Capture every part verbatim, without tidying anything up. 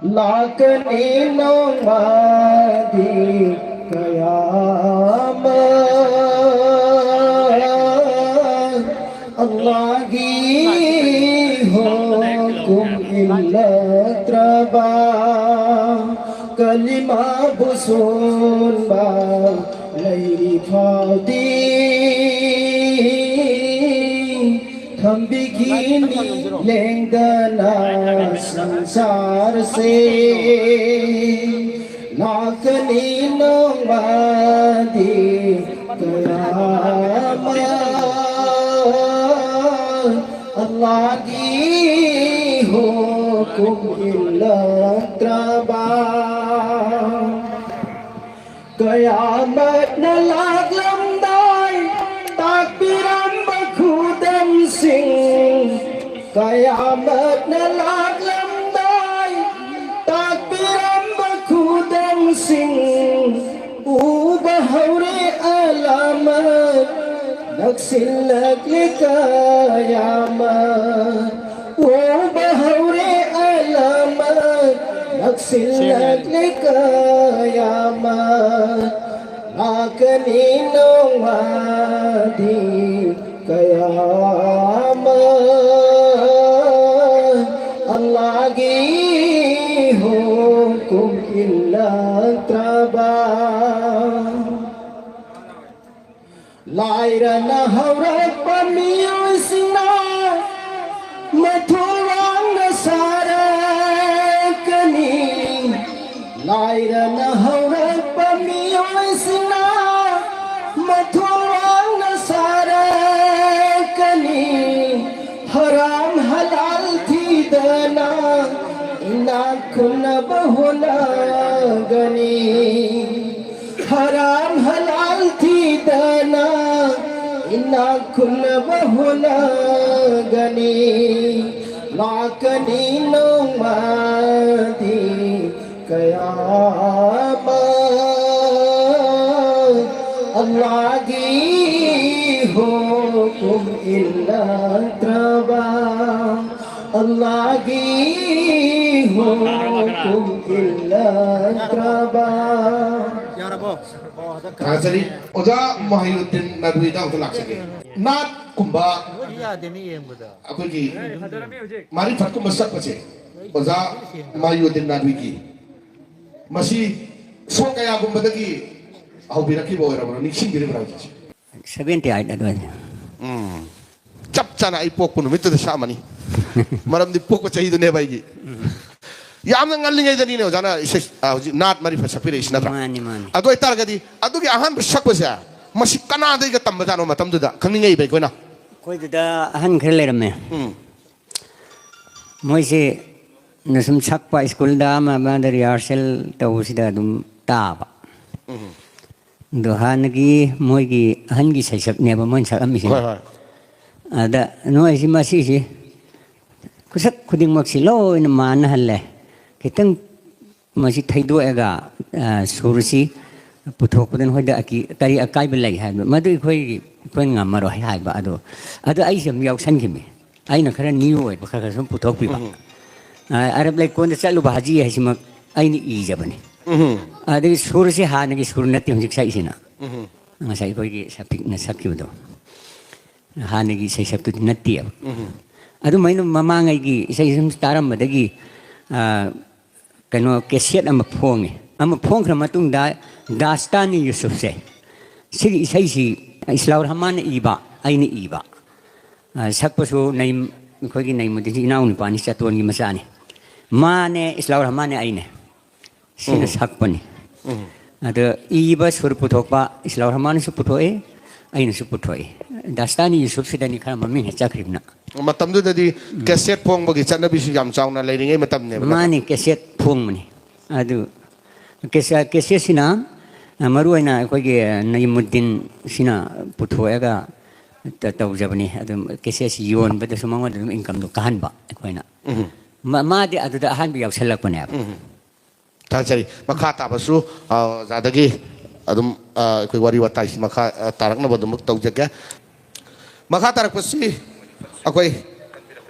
ꯂꯥꯛꯀꯅꯤ ꯅꯣꯡꯃꯗꯤ ꯀꯌꯥꯃꯠ꯫ ꯑꯜꯂꯥꯍꯒꯤ ꯍꯨꯀꯨꯝ ꯏꯜꯂꯛꯇ꯭ꯔꯕ, ꯀꯂꯤꯃꯥꯕꯨ ꯁꯣꯟꯕ ꯂꯩꯔꯤ ꯐꯥꯎꯗꯤ, ꯊꯝꯕꯤꯈꯤꯅꯤ ꯂꯦꯡꯗꯅ ꯁꯪꯁꯥꯔꯁꯦ꯫ ꯂꯥꯛꯀꯅꯤ ꯅꯣꯡꯃꯗꯤ ꯀꯌꯥꯃꯠ꯫ ꯑꯜꯂꯥꯍꯒꯤ ꯍꯨꯀꯨꯝ ꯏꯜꯂꯛꯇ꯭ꯔꯕ, ꯀꯌꯥꯃꯠꯅ ꯂꯥꯛꯂꯝꯗꯥꯏ ꯇꯥꯛꯄꯤꯔꯝꯕ ꯈꯨꯗꯝꯁꯤꯡ, ꯀꯌꯥꯃꯠꯅ ꯂꯥꯛꯂꯝꯗꯥꯏ ꯇꯥꯛꯄꯤꯔꯝꯕ ꯈꯨꯗꯝꯁꯤꯡ, ꯎꯕ ꯍꯧꯔꯦ ꯑꯂꯥꯃꯠ ꯅꯛꯁꯤꯜꯂꯛꯂꯦ ꯀꯌꯥꯃꯠ꯫ ꯎꯕ ꯍꯧꯔꯦ ꯑꯂꯥꯃꯠ ꯅꯛꯁꯤꯜꯂꯛꯂꯦ ꯀꯌꯥꯃꯠ꯫ ꯂꯥꯛꯀꯅꯤ ꯅꯣꯡꯃꯗꯤ ꯀꯌꯥꯃꯠ꯫ ꯑꯜꯂꯥꯍꯒꯤ ꯍꯨꯀꯨꯝ ꯏꯜꯂꯛꯇ꯭ꯔꯕ, ꯂꯥꯏꯔꯅ ꯍꯧꯔꯛꯄ ꯃꯤꯑꯣꯏꯁꯤꯡꯅ ꯃꯊꯣꯡ ꯋꯥꯡꯅ ꯁꯥꯔꯛꯀꯅꯤ꯫ ꯂꯥꯏꯔꯅ ꯍꯧꯔꯛꯄ ꯃꯤꯑꯣꯏꯁꯤꯡꯅ ꯃꯊꯣꯡ ꯋꯥꯡꯅ ꯁꯥꯔꯛꯀꯅꯤ꯫ ꯍꯔꯥꯝ ꯍꯂꯥꯜ ꯊꯤꯗꯅ ꯏꯅꯥꯛ ꯈꯨꯟꯅꯕ ꯍꯣꯠꯅꯒꯅꯤ꯫ ꯍꯔꯥꯝ ꯍꯂꯥꯜ ꯊꯤꯗꯅ ꯏꯅꯥꯛ ꯈꯨꯟꯅꯕ ꯍꯣꯠꯅꯒꯅꯤ꯫ ꯂꯥꯛꯀꯅꯤ ꯅꯣꯡꯃꯗꯤ ꯀꯌꯥꯃꯠ꯫ ꯑꯜꯂꯥꯍꯒꯤ ꯍꯨꯀꯨꯝ ꯏꯜꯂꯛꯇ꯭ꯔꯕ, ꯑꯜꯂꯥꯍꯒꯤ ꯍꯨꯀꯨꯝ ꯊꯥꯒꯠꯆꯔꯤ꯫ ꯑꯣꯖꯥ ꯃꯍꯤꯎꯗꯤꯟ ꯅꯗꯋꯤꯗ ꯑꯃꯨꯛꯇ ꯂꯥꯛꯆꯒꯦ꯫ ꯅꯥꯠꯀꯨꯝꯕ ꯑꯩꯈꯣꯏꯒꯤ ꯃꯥꯔꯤꯐꯠꯀꯨꯝꯕ ꯁꯛꯄꯁꯦ, ꯑꯣꯖꯥ ꯃꯍꯤꯎꯗꯤꯟ ꯅꯗꯋꯤꯒꯤ ꯃꯁꯤ ꯁꯣ ꯀꯌꯥꯒꯨꯝꯕꯗꯒꯤ ꯍꯧꯕꯤꯔꯛꯈꯤꯕ ꯑꯣꯏꯔꯕꯅꯣ? ꯅꯤꯡꯁꯤꯡꯕꯤꯔꯤꯕ꯭ꯔꯥ ꯍꯧꯖꯤꯛꯁꯦ? ꯁꯚꯦꯟꯇꯤ ꯑꯩꯠ ꯑꯗꯨꯋꯥꯏꯗ꯫ ꯆꯞ ꯆꯥꯅ ꯑꯩ ꯄꯣꯛꯄ ꯅꯨꯃꯤꯠꯇꯨꯗ ꯁꯛꯑꯝꯃꯅꯤ꯫ ꯃꯔꯝꯗꯤ ꯄꯣꯛꯄ ꯆꯍꯤꯗꯨꯅꯦꯕ ꯑꯩꯒꯤ꯫ ꯌꯥꯝꯅ ꯉꯜꯂꯤꯉꯩꯗꯅꯤꯅꯦ ꯑꯣꯖꯥꯅ ꯏꯁꯩ, ꯑ, ꯍꯧꯖꯤꯛ ꯅꯥꯠ ꯃꯔꯤꯐꯠ ꯁꯛꯄꯤꯔꯛꯏꯁꯤ ꯅꯠꯇ꯭ꯔꯥ? ꯃꯥꯅꯤ, ꯃꯥꯅꯤ꯫ ꯑꯗꯨ ꯑꯣꯏꯇꯥꯔꯒꯗꯤ ꯑꯗꯨꯒꯤ ꯑꯍꯥꯟꯕ ꯁꯛꯄꯁꯦ ꯃꯁꯤ ꯀꯅꯥꯗꯩꯒ ꯇꯝꯕꯖꯥꯠꯅꯣ ꯃꯇꯝꯗꯨꯗ ꯈꯪꯅꯤꯡꯉꯛꯏꯕ ꯑꯩꯈꯣꯏꯅ꯫ ꯑꯩꯈꯣꯏꯗꯨꯗ ꯑꯍꯟ ꯈꯔ ꯂꯩꯔꯝꯃꯦ꯫ ꯎꯝ꯫ ꯃꯣꯏꯁꯦ ꯁꯨꯝ ꯁꯛꯄ ꯁ꯭ꯀꯨꯜꯗ ꯑꯃ ꯑꯃꯗ ꯔꯤꯍꯥꯔꯁꯦꯜ ꯇꯧꯕꯁꯤꯗ ꯑꯗꯨꯝ ꯇꯥꯕ꯫ ꯎꯝ꯫ ꯑꯗꯣ ꯍꯥꯟꯅꯒꯤ ꯃꯣꯏꯒꯤ ꯑꯍꯟꯒꯤ ꯁꯩꯁꯛꯅꯦꯕ ꯃꯣꯏꯅ ꯁꯛꯑꯝꯃꯤꯁꯤꯅ꯫ ꯍꯣꯏ, ꯍꯣꯏ꯫ ꯑꯗ ꯅꯣꯏꯁꯤ ꯃꯁꯤꯁꯤ ꯈꯨꯁꯛ ꯈꯨꯗꯤꯡꯃꯛꯁꯤ ꯂꯣꯏꯅ ꯃꯥꯟꯅꯍꯜꯂꯦ꯫ ꯈꯤꯇꯪ ꯃꯁꯤ ꯊꯩꯗꯣꯛꯑꯒ, ꯑ, ꯁꯨꯔꯁꯤ ꯄꯨꯊꯣꯛꯄꯗ ꯅꯈꯣꯏꯗ ꯑꯀꯤ-, ꯀꯔꯤ ꯑꯀꯥꯏꯕ ꯂꯩ ꯍꯥꯏꯕ? ꯃꯗꯨ ꯑꯩꯈꯣꯏꯒꯤ, ꯑꯩꯈꯣꯏꯅ ꯉꯝꯃꯔꯣꯏ ꯍꯥꯏꯕ꯫ ꯑꯗꯣ, ꯑꯗꯣ ꯑꯩꯁꯦ ꯑꯃꯨꯛ ꯌꯥꯎꯁꯟꯈꯤꯕꯅꯤ꯫ ꯑꯩꯅ ꯈꯔ ꯅ꯭ꯌꯨ ꯑꯣꯏꯕ ꯈꯔ ꯈꯔ ꯁꯨꯝ ꯄꯨꯊꯣꯛꯄꯤꯕ꯫ ꯑ, ꯑꯔꯕ ꯂꯩꯀꯣꯟꯗ ꯆꯠꯂꯨꯕ ꯍꯥꯖꯤ ꯍꯥꯏꯁꯤꯃꯛ ꯑꯩꯅ ꯏꯖꯕꯅꯤ꯫ ꯑꯗꯒꯤ ꯁꯨꯔꯁꯤ ꯍꯥꯟꯅꯒꯤ ꯁꯨꯔ ꯅꯠꯇꯦ ꯍꯧꯖꯤꯛ ꯁꯛꯏꯁꯤꯅ꯫ ꯉꯁꯥꯏ ꯑꯩꯈꯣꯏꯒꯤ ꯁꯄꯤꯛꯅ ꯁꯛꯈꯤꯕꯗꯣ꯫ ꯍꯥꯟꯅꯒꯤ ꯏꯁꯩ ꯁꯛꯇꯨꯗꯤ ꯅꯠꯇꯦꯕ꯫ ꯑꯗꯨꯃꯥꯏꯅ ꯃꯃꯥꯡꯉꯩꯒꯤ ꯏꯁꯩ ꯁꯨꯝ ꯇꯥꯔꯝꯕꯗꯒꯤ, ꯑ, ꯀꯩꯅꯣ ꯀꯦꯁꯦꯠ ꯑꯃ ꯐꯣꯡꯉꯦ꯫ ꯑꯃ ꯐꯣꯡꯈ꯭ꯔ ꯃꯇꯨꯡꯗ ꯗꯥꯁꯇꯥꯅꯤ ꯌꯨꯁꯨꯐꯁꯦ, ꯁꯤꯒꯤ ꯏꯁꯩꯁꯤ ꯏꯁꯂꯥꯎ ꯔꯍꯃꯥꯟꯅ ꯏꯕ, ꯑꯩꯅ ꯏꯕ꯫ ꯑ, ꯁꯛꯄꯁꯨ ꯅꯩ-, ꯑꯩꯈꯣꯏꯒꯤ ꯅꯩꯃꯨꯗꯤꯟꯁꯤ ꯏꯅꯥꯎ ꯅꯨꯄꯥꯅꯤ, ꯆꯇꯣꯟꯒꯤ ꯃꯆꯥꯅꯤ꯫ ꯃꯥꯅꯦ, ꯏꯁꯂꯥꯎ ꯔꯍꯃꯥꯟꯅꯦ, ꯑꯩꯅꯦ꯫ ꯁꯤꯅ ꯁꯛꯄꯅꯤ꯫ ꯑꯗ ꯏꯕ ꯁꯨꯔ ꯄꯨꯊꯣꯛꯄ ꯏꯁꯂꯥꯎ ꯔꯍꯃꯥꯟꯅꯁꯨ ꯄꯨꯊꯣꯛꯏ, ꯑꯩꯅꯁꯨ ꯄꯨꯊꯣꯛꯏ꯫ ꯗꯥꯁꯇꯥꯅꯤ ꯌꯨꯁꯨꯐꯁꯤꯗꯅꯤ ꯈꯔ ꯃꯃꯤꯡ ꯍꯦꯛ ꯆꯠꯈ꯭ꯔꯤꯕꯅ꯫ ꯃꯇꯝꯗꯨꯗꯗꯤ ꯀꯦꯁꯦꯠ ꯐꯣꯡꯕꯒꯤ ꯆꯠꯅꯕꯤꯁꯨ ꯌꯥꯝ ꯆꯥꯎꯅ ꯂꯩꯔꯤꯉꯩ ꯃꯇꯝꯅꯦꯕ ꯅꯠꯇ꯭ꯔꯥ? ꯃꯥꯅꯤ, ꯀꯦꯁꯦꯠ ꯐꯣꯡꯕꯅꯤ꯫ ꯑꯗꯨ ꯀꯦꯁꯦꯠ, ꯀꯦꯁꯦꯠꯁꯤꯅ, ꯑ, ꯃꯔꯨꯑꯣꯏꯅ ꯑꯩꯈꯣꯏꯒꯤ ꯅꯌꯤꯃꯨꯗꯤꯟꯁꯤꯅ ꯄꯨꯊꯣꯛꯑꯒ ꯇ-, ꯇꯧꯖꯕꯅꯤ꯫ ꯑꯗꯨꯝ ꯀꯦꯁꯦꯠꯁꯤ ꯌꯣꯟꯕꯗꯁꯨ ꯃꯉꯣꯟꯗ ꯑꯗꯨꯝ ꯏꯟꯀꯝꯗꯣ ꯀꯥꯍꯟꯕ ꯑꯩꯈꯣꯏꯅ꯫ ꯃ-, ꯃꯥꯗꯤ ꯑꯗꯨꯗ ꯑꯍꯥꯟꯕ ꯌꯥꯎꯁꯜꯂꯛꯄꯅꯦꯕ꯫ ꯊꯥꯖꯔꯤ꯫ ꯃꯈꯥ ꯇꯥꯕꯁꯨ, ꯑ, ꯑꯣꯖꯥꯗꯒꯤ ꯑꯗꯨꯝ, ꯑ, ꯑꯩꯈꯣꯏ ꯋꯥꯔꯤ ꯋꯥꯇꯥꯏꯁꯤ ꯃꯈꯥ, ꯑ, ꯇꯥꯔꯛꯅꯕ ꯑꯗꯨꯃꯛ ꯇꯧꯖꯒꯦ꯫ ꯃꯈꯥ ꯇꯥꯔꯛꯄꯁꯤ ꯑꯩꯈꯣꯏ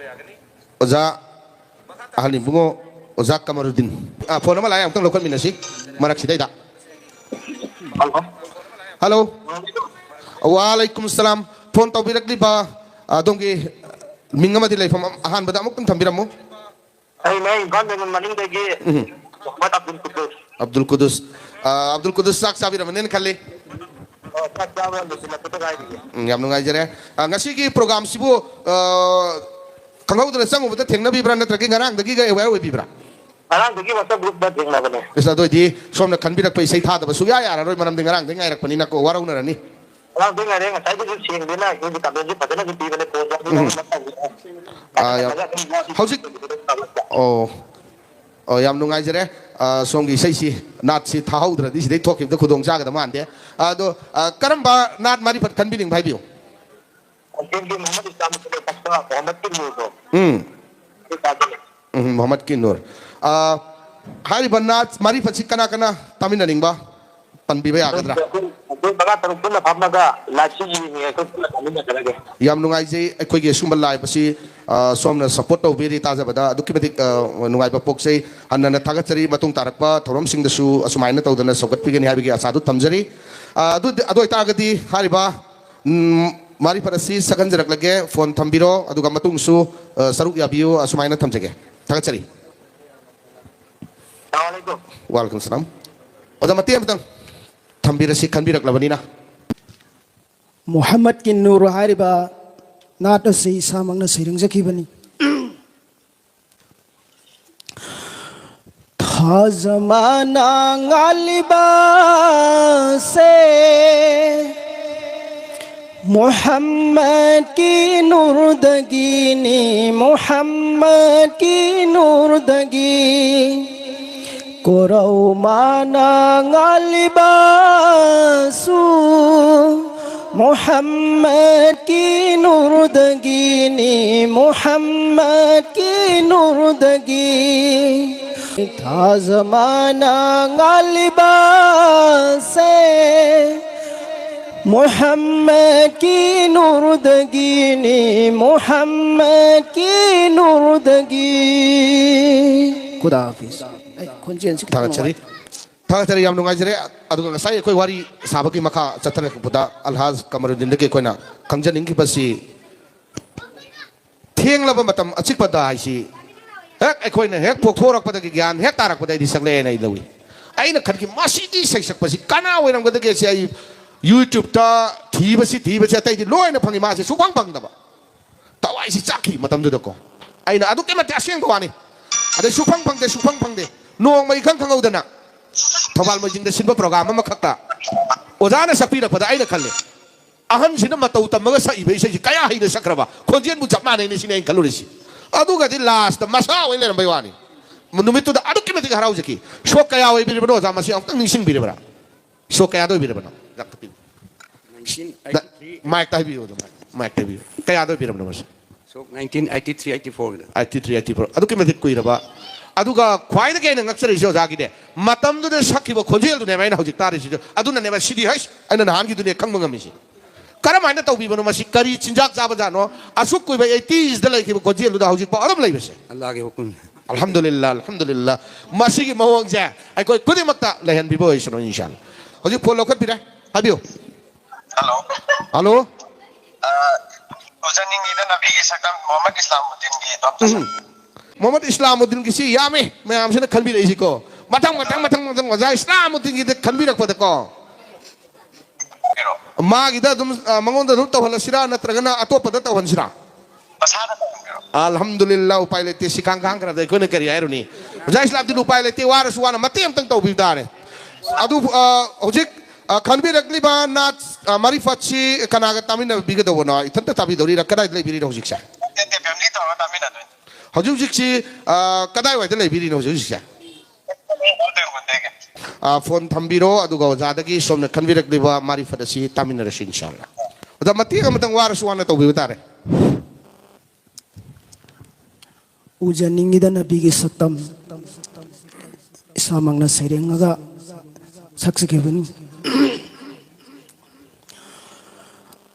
ꯑꯣꯖꯥ ꯑꯍꯜ ꯏꯕꯨꯡꯉꯣ ꯑꯣꯖꯥ ꯀꯃꯔꯨꯗꯤꯟ꯫ ꯑ, ꯐꯣꯟ ꯑꯃ ꯂꯥꯛꯑꯦ, ꯑꯃꯨꯛꯇꯪ ꯂꯧꯈꯠꯃꯤꯟꯅꯁꯤ ꯃꯔꯛꯁꯤꯗꯩꯗ꯫ ꯍꯜꯂꯣ꯫ ꯋꯥꯂꯩꯀꯨꯝ ꯁꯂꯥꯝ꯫ ꯐꯣꯟ ꯇꯧꯕꯤꯔꯛꯂꯤꯕ, ꯑ, ꯑꯗꯣꯝꯒꯤ ꯃꯤꯡ ꯑꯃꯗꯤ ꯂꯩꯐꯝ ꯑꯃ ꯑꯍꯥꯟꯕꯗ ꯑꯃꯨꯛꯇꯪ ꯊꯝꯕꯤꯔꯝꯃꯨ꯫ ꯑꯩꯅ ꯏꯝꯐꯥꯜ ꯃꯅꯨꯡ ꯃꯅꯨꯡꯗꯒꯤ ꯎꯝ꯫ ꯃꯣꯍꯝꯃꯗ ꯑꯕꯗꯨꯜ ꯀꯨꯗꯨꯁ꯫ ꯑꯕꯗꯨꯜ ꯀꯨꯗꯨꯁ꯫ ꯑ, ꯑꯕꯗꯨꯜ ꯀꯨꯗꯨꯁ, ꯆꯥꯛ ꯆꯥꯕꯤꯔꯝꯃꯅꯦꯅ ꯈꯜꯂꯤ꯫ ꯑꯣ, ꯆꯥꯛ ꯆꯥꯕ ꯂꯣꯏꯁꯤꯜꯂꯛꯄꯗ ꯉꯥꯏꯔꯤꯌꯦ꯫ ꯎꯝ, ꯌꯥꯝ ꯅꯨꯡꯉꯥꯏꯖꯔꯦ꯫ ꯑ, ꯉꯁꯤꯒꯤ ꯄ꯭ꯔꯣꯒꯥꯝꯁꯤꯕꯨ, ꯑ, ꯈꯪꯍꯧꯗꯅ ꯆꯪꯉꯨꯕꯗ ꯊꯦꯡꯅꯕꯤꯕ꯭ꯔꯥ, ꯅꯠꯇ꯭ꯔꯒ ꯉꯔꯥꯡꯗꯒꯤꯒ ꯑꯦꯋꯦꯌꯔ ꯑꯣꯏꯕꯤꯕ꯭ꯔꯥ? ꯉꯔꯥꯡꯗꯒꯤ WhatsApp group ꯇ ꯊꯦꯡꯅꯕꯅꯦ꯫ ꯏꯁ, ꯑꯗꯨ ꯑꯣꯏꯗꯤ ꯁꯣꯝꯅ ꯈꯟꯕꯤꯔꯛꯄ ꯏꯁꯩ ꯊꯥꯗꯕ ꯁꯨꯛꯌꯥ ꯌꯥꯔꯔꯣꯏ, ꯃꯔꯝꯗꯤ ꯉꯔꯥꯡꯗꯩ ꯉꯥꯏꯔꯛꯄꯅꯤꯅꯀꯣ, ꯋꯥꯔꯧꯅꯔꯅꯤ꯫ ꯉꯔꯥꯡꯗꯩ ꯉꯥꯏꯔꯦ, ꯉꯁꯥꯏꯗꯩꯁꯨ ꯁꯦꯡꯗꯦꯅ ꯑꯩꯈꯣꯏꯒꯤ comment ꯁꯨ ꯐꯖꯅꯁꯨ ꯄꯤꯕꯅꯦ, ꯐꯣꯟꯁꯨ ꯑꯅꯤꯔꯛ ꯎꯝ꯫ ꯑꯍꯨꯝꯂꯛ ꯇꯧꯕꯅꯦ꯫ ꯑꯥ, ꯌꯥꯝ-, ꯀꯥꯈꯠꯂꯒ ꯑꯗꯨꯝ ꯋꯥꯁꯤ ꯍꯧꯖꯤꯛ-, ꯑꯣ꯫ ꯑꯣ, ꯌꯥꯝ ꯅꯨꯡꯉꯥꯏꯖꯔꯦ꯫ ꯑ, ꯁꯣꯝꯒꯤ ꯏꯁꯩꯁꯤ, ꯅꯥꯠꯁꯤ ꯊꯥꯍꯧꯗ꯭ꯔꯗꯤ ꯁꯤꯗꯩ ꯊꯣꯛꯈꯤꯕꯗ ꯈꯨꯗꯣꯡ ꯆꯥꯒꯗꯕ ꯃꯥꯟꯗꯦ꯫ ꯑꯗꯣ, ꯑ, ꯀꯔꯝꯕ ꯅꯥꯠ ꯃꯥꯔꯤꯐꯠ ꯈꯟꯕꯤꯅꯤꯡꯕ ꯍꯥꯏꯕꯤꯌꯨ꯫ ꯍꯧꯖꯤꯛꯀꯤ ꯃꯨꯍꯝꯃꯗ ꯏꯁꯂꯥꯝ ꯃꯨꯍꯝꯃꯗ ꯀꯤꯅꯨꯔꯗꯣ꯫ ꯎꯝ꯫ ꯑꯗꯨ ꯇꯥꯗꯣꯏꯅꯦ꯫ ꯎꯝ, ꯃꯨꯍꯝꯃꯗ ꯀꯤꯅꯨꯔ꯫ ꯑ, ꯍꯥꯏꯔꯤꯕ ꯅꯥꯠ ꯃꯥꯔꯤꯐꯠꯁꯤ ꯀꯅꯥ ꯀꯅꯥ ꯇꯥꯃꯤꯟꯅꯅꯤꯡꯕ ꯄꯟꯕꯤꯕ ꯌꯥꯒꯗ꯭ꯔꯥ? ꯑꯩꯈꯣꯏ ꯃꯉꯥ ꯇꯔꯨꯛ ꯄꯨꯟꯅ ꯐꯝꯃꯒ live ꯁꯤ ꯌꯦꯡꯉꯦ, ꯑꯩꯈꯣꯏ ꯄꯨꯟꯅ ꯇꯥꯃꯤꯟꯅꯖꯔꯒꯦ꯫ ꯌꯥꯝ ꯅꯨꯡꯉꯥꯏꯖꯩ, ꯑꯩꯈꯣꯏꯒꯤ ꯑꯁꯨꯝꯕ live ꯑꯁꯤ, ꯑ, ꯁꯣꯝꯅ support ꯇꯧꯕꯤꯔꯤ, ꯇꯥꯖꯕꯗ ꯑꯗꯨꯛꯀꯤ ꯃꯇꯤꯛ, ꯑ, ꯅꯨꯡꯉꯥꯏꯕ ꯄꯣꯛꯆꯩ꯫ ꯍꯟꯅ ꯍꯟꯅ ꯊꯥꯒꯠꯆꯔꯤ, ꯃꯇꯨꯡ ꯇꯥꯔꯛꯄ ꯊꯧꯔꯝꯁꯤꯡꯗꯁꯨ ꯑꯁꯨꯃꯥꯏꯅ ꯇꯧꯗꯅ ꯁꯧꯒꯠꯄꯤꯒꯅꯤ ꯍꯥꯏꯕꯒꯤ ꯑꯁꯥꯗꯨ ꯊꯝꯖꯔꯤ꯫ ꯑ, ꯑꯗꯨ, ꯑꯗꯨ ꯑꯣꯏꯇꯥꯔꯒꯗꯤ ꯍꯥꯏꯔꯤꯕ, ꯎꯝ, ꯃꯥꯔꯤꯐꯠ ꯑꯁꯤ ꯁꯛꯍꯟꯖꯔꯛꯂꯒꯦ, ꯐꯣꯟ ꯊꯝꯕꯤꯔꯣ, ꯑꯗꯨꯒ ꯃꯇꯨꯡꯁꯨ, ꯑ, ꯁꯔꯨꯛ ꯌꯥꯕꯤꯌꯨ, ꯑꯁꯨꯃꯥꯏꯅ ꯊꯝꯖꯒꯦ꯫ ꯊꯥꯒꯠꯆꯔꯤ꯫ ꯋꯥꯂꯩꯀꯨꯝ ꯁꯂꯥꯝ꯫ ꯑꯣꯖꯥ, ꯃꯇꯦꯛ ꯑꯃꯇꯪ ꯊꯝꯕꯤꯔꯁꯤ, ꯈꯟꯕꯤꯔꯛꯂꯕꯅꯤꯅ꯫ ꯃꯨꯍꯝꯃꯗꯀꯤ ꯅꯨꯔ ꯍꯥꯏꯔꯤꯕ ꯅꯥꯠ ꯑꯁꯤ ꯏꯁꯥꯃꯛꯅ ꯁꯩꯔꯦꯡꯖꯈꯤꯕꯅꯤ꯫ ꯊꯥꯖꯃꯥꯅ ꯉꯥꯜꯂꯤꯕꯁꯦ ꯃꯨꯍꯝꯃꯗꯀꯤ ꯅꯨꯔꯗꯒꯤꯅꯤ, ꯃꯨꯍꯝꯃꯗꯀꯤ ꯅꯨꯔꯗꯒꯤ꯫ ꯀꯣꯔꯧꯃꯥꯅ ꯉꯥꯜꯂꯤꯕꯁꯨ ꯃꯨꯍꯝꯃꯗꯀꯤ ꯅꯨꯔꯗꯒꯤꯅꯤ, ꯃꯨꯍꯝꯃꯗꯀꯤ ꯅꯨꯔꯗꯒꯤ꯫ ꯊꯥꯖꯃꯥꯅ ꯉꯥꯜꯂꯤꯕꯁꯦ ꯃꯨꯍꯝꯃꯗꯀꯤ ꯅꯨꯔꯗꯒꯤꯅꯤ, ꯃꯨꯍꯝꯃꯗꯀꯤ ꯅꯨꯔꯗꯒꯤ꯫ ꯈꯨꯗꯥ ꯍꯥꯐꯤꯖ꯫ ꯑꯩ ꯈꯣꯟꯖꯦꯜꯁꯤ ꯈꯤꯇꯪ ꯊꯥꯒꯠꯆꯔꯤ꯫ ꯅꯨꯡꯉꯥꯏ-, ꯊꯥꯒꯠꯆꯔꯤ꯫ ꯌꯥꯝ ꯅꯨꯡꯉꯥꯏꯖꯔꯦ꯫ ꯑꯗꯨꯒ ꯉꯁꯥꯏ ꯑꯩꯈꯣꯏ ꯋꯥꯔꯤ ꯁꯥꯕꯒꯤ ꯃꯈꯥ ꯆꯠꯊꯔꯛꯄꯗ ꯑꯜꯍꯥꯖ ꯀꯃꯔꯨꯗꯤꯟꯗꯒꯤ ꯑꯩꯈꯣꯏꯅ ꯈꯪꯖꯅꯤꯡꯈꯤꯕꯁꯤ, ꯊꯦꯡꯂꯕ ꯃꯇꯝ ꯑꯆꯤꯛꯄꯗ ꯍꯥꯏꯁꯤ ꯍꯦꯛ ꯑꯩꯈꯣꯏꯅ ꯍꯦꯛ ꯄꯣꯛꯊꯣꯔꯛꯄꯗꯒꯤ ꯒ꯭ꯌꯥꯟ ꯍꯦꯛ ꯇꯥꯔꯛꯄꯗ ꯑꯩꯗꯤ ꯁꯛꯂꯛꯑꯦꯅ ꯑꯩ ꯂꯧꯏ꯫ ꯑꯩꯅ ꯈꯟꯈꯤ, ꯃꯁꯤꯒꯤ ꯏꯁꯩ ꯁꯛꯄꯁꯤ ꯀꯅꯥ ꯑꯣꯏꯔꯝꯒꯗꯒꯦ? ꯁꯤ ꯑꯩ YouTube-ꯇ ꯊꯤꯕꯁꯤ, ꯊꯤꯕꯁꯤ ꯑꯇꯩꯗꯤ ꯂꯣꯏꯅ ꯐꯪꯉꯤ, ꯃꯥꯁꯦ ꯁꯨꯐꯪ ꯐꯪꯗꯕ꯫ ꯊꯋꯥꯏꯁꯤ ꯆꯥꯛꯈꯤ ꯃꯇꯝꯗꯨꯗꯀꯣ꯫ ꯑꯩꯅ ꯑꯗꯨꯛꯀꯤ ꯃꯇꯤꯛ ꯑꯁꯦꯡꯕ ꯋꯥꯅꯤ꯫ ꯑꯗꯩ ꯁꯨꯐꯪ ꯐꯪꯗꯦ, ꯁꯨꯐꯪ ꯐꯪꯗꯦ꯫ ꯅꯣꯡꯃ ꯏꯈꯪ ꯈꯪꯍꯧꯗꯅ ꯊꯧꯕꯥꯜ ꯃꯣꯏꯖꯤꯡꯗ ꯁꯤꯟꯕ program ꯑꯃꯈꯛꯇ ꯑꯣꯖꯥꯅ ꯁꯛꯄꯤꯔꯛꯄꯗ ꯑꯩꯅ ꯈꯜꯂꯦ, "ꯑꯍꯟꯁꯤꯅ ꯃꯇꯧ ꯇꯝꯃꯒ ꯁꯛꯏꯕ ꯏꯁꯩꯁꯤ ꯀꯌꯥ ꯍꯩꯅ ꯁꯛꯈ꯭ꯔꯕ, ꯈꯣꯟꯖꯦꯜꯕꯨ ꯆꯞ ꯃꯥꯟꯅꯩꯅꯦ" ꯁꯤꯅꯤ ꯑꯩꯅ ꯈꯜꯂꯨꯔꯤꯁꯤ꯫ ꯑꯗꯨꯒꯗꯤ last ꯃꯁꯥ ꯑꯣꯏꯅ ꯂꯩꯔꯝꯕꯩ ꯋꯥꯅꯤ꯫ ꯅꯨꯃꯤꯠꯇꯨꯗ ꯑꯗꯨꯛꯀꯤ ꯃꯇꯤꯛ ꯍꯔꯥꯎꯖꯈꯤ꯫ ꯁꯣꯛ ꯀꯌꯥ ꯑꯣꯏꯕꯤꯔꯤꯕꯅꯣ ꯑꯣꯖꯥ, ꯃꯁꯤ ꯑꯃꯨꯛꯇꯪ ꯅꯤꯡꯁꯤꯡꯕꯤꯔꯤꯕ꯭ꯔꯥ? ꯁꯣꯛ ꯀꯌꯥꯗ ꯑꯣꯏꯕꯤꯔꯕꯅꯣ? Nineteen eighty three. ꯃꯥꯏꯛꯇ ꯍꯥꯏꯕꯤꯌꯨ ꯑꯗꯨꯝ, ꯃꯥꯏꯛꯇ ꯍꯥꯏꯕꯤꯌꯨ꯫ ꯀꯌꯥꯗ ꯑꯣꯏꯕꯤꯔꯕꯅꯣ ꯃꯁꯤ? ꯁꯣꯛ ꯅꯥꯏꯟꯇꯤꯟ ꯑꯩꯠꯇꯤ ꯊ꯭ꯔꯤ ꯑꯩꯠꯇꯤ ꯐꯣꯔꯒꯤꯗ꯫ Eighty three eighty four. ꯑꯗꯨꯛꯀꯤ ꯃꯇꯤꯛ ꯀꯨꯏꯔꯕ꯫ ꯑꯗꯨꯒ ꯈ꯭ꯋꯥꯏꯗꯒꯤ ꯑꯩꯅ ꯉꯛꯆꯔꯤꯁꯦ ꯑꯣꯖꯥꯒꯤꯅꯦ, ꯃꯇꯝꯗꯨꯗ ꯁꯛꯈꯤꯕ ꯈꯣꯟꯖꯦꯜꯗꯨꯅꯦꯕ ꯑꯩꯅ ꯍꯧꯖꯤꯛ ꯇꯥꯔꯤꯁꯤꯁꯨ꯫ ꯑꯗꯨꯅꯅꯦꯕ ꯁꯤꯗꯤ ꯍꯩꯁ, ꯑꯩꯅ ꯅꯍꯥꯟꯒꯤꯗꯨꯅꯦ ꯈꯪꯕ ꯉꯝꯃꯤꯁꯤ꯫ ꯀꯔꯝꯍꯥꯏꯅ ꯇꯧꯕꯤꯕꯅꯣ ꯃꯁꯤ? ꯀꯔꯤ ꯆꯤꯟꯖꯥꯛ ꯆꯥꯕꯖꯥꯠꯅꯣ? ꯑꯁꯨꯛ ꯀꯨꯏꯕ ꯑꯩꯠꯇꯤꯁꯗ ꯂꯩꯈꯤꯕ ꯈꯣꯟꯖꯦꯜꯗꯨꯗ ꯍꯧꯖꯤꯛꯐꯥꯎ ꯑꯗꯨꯝ ꯂꯩꯕꯁꯦ꯫ ꯑꯜꯂꯥꯍꯒꯤ ꯍꯨꯀꯨꯝ꯫ ꯑꯜꯍꯝꯗꯨꯂꯤꯜꯂꯥ, ꯑꯜꯍꯝꯗꯨꯂꯤꯜꯂꯥ꯫ ꯃꯁꯤꯒꯤ ꯃꯑꯣꯡꯁꯦ ꯑꯩꯈꯣꯏ ꯈꯨꯗꯤꯡꯃꯛꯇ ꯂꯩꯍꯟꯕꯤꯕ ꯑꯣꯏꯁꯅꯨ, ꯏꯟꯁꯥꯜꯂꯥ꯫ ꯍꯧꯖꯤꯛ ꯐꯣꯟ ꯂꯧꯈꯠꯄꯤꯔꯦ, ꯍꯥꯏꯕꯤꯌꯨ꯫ ꯍꯜꯂꯣ꯫ ꯍꯜꯂꯣ꯫ ꯑ, ꯎꯖꯅꯤꯡꯉꯤꯗ ꯅꯕꯤꯒꯤ ꯁꯛꯇꯝ ꯃꯨꯍꯝꯃꯗ ꯏꯁꯂꯥꯃꯨꯗꯤꯟꯒꯤ ꯇꯣꯞ ꯎꯝ꯫ ꯃꯨꯍꯝꯃꯗ ꯏꯁꯂꯥꯃꯨꯗꯤꯟꯒꯤꯁꯤ ꯌꯥꯝꯃꯤ, ꯃꯌꯥꯝꯁꯤꯅ ꯈꯟꯕꯤꯔꯛꯏꯁꯤꯀꯣ꯫ ꯃꯊꯪ, ꯃꯊꯪ, ꯃꯊꯪ, ꯃꯊꯪ ꯑꯣꯖꯥ ꯏꯁꯂꯥꯃꯨꯗꯤꯟꯒꯤꯗ ꯈꯟꯕꯤꯔꯛꯄꯗꯀꯣ꯫ ꯃꯥꯒꯤꯗ ꯑꯗꯨꯝ, ꯑ, ꯃꯉꯣꯟꯗ ꯑꯗꯨꯝ ꯇꯧꯍꯜꯂꯁꯤꯔꯥ, ꯅꯠꯇ꯭ꯔꯒꯅ ꯑꯇꯣꯞꯄꯗ ꯇꯧꯍꯟꯁꯤꯔꯥ? ꯃꯁꯥꯗ ꯇꯧꯍꯟꯕꯤꯔꯣ꯫ ꯑꯜꯍꯝꯗꯨꯂꯤꯜꯂꯥ, ꯎꯄꯥꯏ ꯂꯩꯇꯦ꯫ ꯁꯤ ꯈꯥꯡ ꯈꯥꯡꯈ꯭ꯔꯗꯤ ꯑꯩꯈꯣꯏꯅ ꯀꯔꯤ ꯍꯥꯏꯔꯨꯅꯤ? ꯑꯣꯖꯥ ꯏꯁꯂꯥꯝꯗꯤꯟ, ꯎꯄꯥꯏ ꯂꯩꯇꯦ, ꯋꯥꯔꯁꯨ ꯋꯥꯅ ꯃꯇꯦꯡ ꯑꯝꯇꯪ ꯇꯧꯕꯤꯕ ꯇꯥꯔꯦ꯫ ꯑꯗꯨ, ꯑ, ꯍꯧꯖꯤꯛ, ꯑ, ꯈꯟꯕꯤꯔꯛꯂꯤꯕ ꯅꯥꯠ, ꯑ, ꯃꯥꯔꯤꯐꯠꯁꯤ ꯀꯅꯥꯒ ꯇꯥꯃꯤꯟꯅꯕꯤꯒꯗꯧꯕꯅꯣ? ꯏꯊꯟꯇ ꯇꯥꯕꯤꯗꯧꯔꯤꯔꯥ? ꯀꯗꯥꯏꯗ ꯂꯩꯕꯤꯔꯤꯅꯣ ꯍꯧꯖꯤꯛꯁꯦ? ꯅꯠꯇꯦ, ꯅꯠꯇꯦ, family ꯇꯧꯔꯒ ꯇꯥꯃꯤꯟꯅꯗꯣꯏꯅꯤ꯫ ꯍꯧꯖꯤꯛ ꯍꯧꯖꯤꯛꯁꯤ, ꯑ, ꯀꯗꯥꯏꯋꯥꯏꯗ ꯂꯩꯕꯤꯔꯤꯅꯣ ꯍꯧꯖꯤꯛ ꯍꯧꯖꯤꯛꯁꯦ? ꯍꯣꯇꯦꯜ ꯍꯣꯇꯦꯜꯒꯤ꯫ ꯑ, ꯐꯣꯟ ꯊꯝꯕꯤꯔꯣ, ꯑꯗꯨꯒ ꯑꯣꯖꯥꯗꯒꯤ ꯁꯣꯝꯅ ꯈꯟꯕꯤꯔꯛꯂꯤꯕ ꯃꯥꯔꯤꯐꯠ ꯑꯁꯤ ꯇꯥꯃꯤꯟꯅꯔꯁꯤ, ꯏꯟꯁꯥꯜꯂꯥ꯫ ꯑꯣꯖꯥ, ꯃꯇꯦꯛ ꯑꯃꯇꯪ ꯋꯥꯔꯁꯨ ꯋꯥꯅ ꯇꯧꯕꯤꯕ ꯇꯥꯔꯦ꯫ ꯎꯖꯅꯤꯡꯉꯤꯗ ꯅꯕꯤꯒꯤ ꯁꯛꯇꯝ, ꯏꯁꯥꯃꯛꯅ ꯁꯩꯔꯦꯡꯉꯒ ꯁꯛꯆꯈꯤꯕꯅꯤ꯫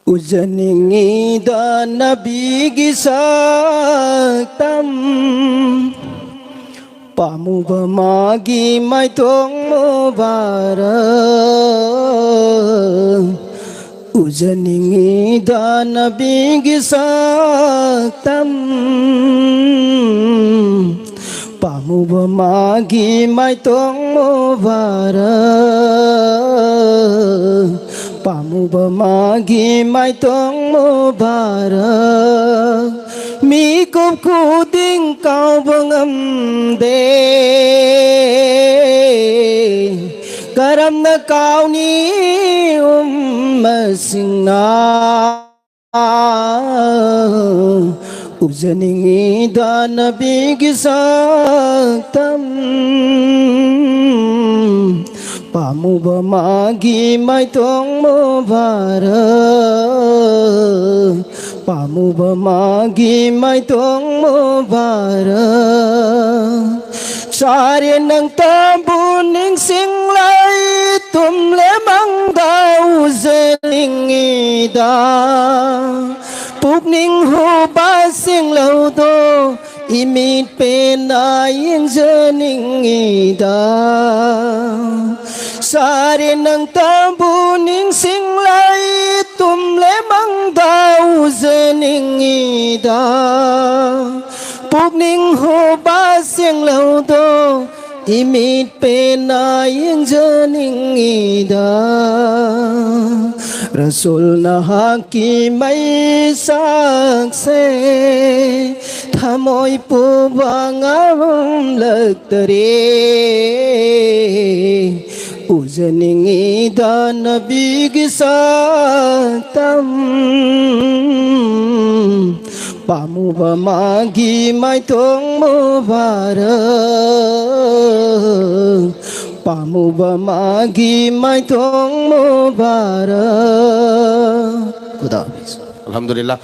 ꯎꯖꯅꯤꯡꯉꯤꯗ ꯅꯕꯤꯒꯤ ꯁꯛꯇꯝ, ꯄꯥꯝꯃꯨꯕ ꯃꯥꯒꯤ ꯃꯥꯏꯊꯣꯡ ꯃꯨꯕꯥꯔꯛ ꯎꯖꯅꯤꯡꯉꯤꯗ ꯅꯕꯤꯒꯤ ꯁꯛꯇꯝ꯫ ꯄꯥꯝꯃꯨꯕ ꯃꯥꯒꯤ ꯃꯥꯏꯊꯣꯡ ꯃꯨꯕꯥꯔꯛ, ꯄꯥꯝꯃꯨꯕ ꯃꯥꯒꯤ ꯃꯥꯏꯊꯣꯡ ꯃꯨꯕꯥꯔꯛ꯫ ꯃꯤꯀꯨꯞ ꯈꯨꯗꯤꯡ ꯀꯥꯎꯕ ꯉꯝꯗꯦ꯫ ꯀꯔꯝꯅ ꯀꯥꯎꯅꯤ ꯎꯝꯃꯁꯤꯡꯅ ꯎꯖꯅꯤꯡꯉꯤꯗ ꯅꯕꯤꯒꯤ ꯁꯛꯇꯝ꯫ ꯄꯥꯝꯃꯨꯕ ꯃꯥꯒꯤ ꯃꯥꯏꯊꯣꯡ ꯃꯨꯕꯥꯔꯛ, ꯄꯥꯝꯃꯨꯕ ꯃꯥꯒꯤ ꯃꯥꯏꯊꯣꯡ ꯃꯨꯕꯥꯔꯛ꯫ ꯆꯥꯔꯦ ꯅꯪꯇꯕꯨ ꯅꯤꯡꯁꯤꯡꯂꯩ ꯇꯨꯝꯂꯦ ꯃꯪꯗ ꯎꯖꯅꯤꯡꯉꯤꯗ꯫ ꯄꯨꯛꯅꯤꯡ ꯍꯨꯕ ꯁꯦꯡꯂꯧꯗꯣ ꯏꯃꯤꯠ ꯄꯦꯟꯅ ꯌꯦꯡꯖꯅꯤꯡꯉꯤꯗ꯫ ꯆꯥꯔꯦ ꯅꯪꯇꯕꯨ ꯅꯤꯡꯁꯤꯡꯂꯩ ꯇꯨꯝꯂꯦ ꯃꯪꯗ ꯎꯖꯅꯤꯡꯉꯤꯗ꯫ ꯄꯨꯛꯅꯤꯡ ꯍꯨꯕ ꯁꯦꯡꯂꯧꯗꯣ ꯏꯃꯤꯠ ꯄꯦꯟꯅ ꯌꯦꯡꯖꯅꯤꯡꯉꯤꯗ꯫ ꯔꯁꯨꯜ ꯅꯍꯥꯛꯀꯤ ꯃꯩꯁꯛꯁꯦ ꯊꯃꯣꯏ ꯄꯨꯕ ꯉꯝꯂꯛꯇꯔꯦ꯫ ꯎꯖꯅꯤꯡꯉꯤꯗ ꯅꯕꯤꯒꯤ ꯁꯛꯇꯝ꯫ ꯄꯥꯝꯃꯨꯕ ꯃꯥꯒꯤ ꯃꯥꯏꯊꯣꯡ ꯃꯨꯕꯥꯔꯛ, ꯄꯥꯝꯃꯨꯕ ꯃꯥꯒꯤ ꯃꯥꯏꯊꯣꯡ ꯃꯨꯕꯥꯔꯛ꯫ ꯈꯨꯗꯥ ꯍꯥꯐꯤꯖ꯫ ꯑꯜꯍꯝꯗꯨꯂꯤꯜꯂꯥꯍ꯫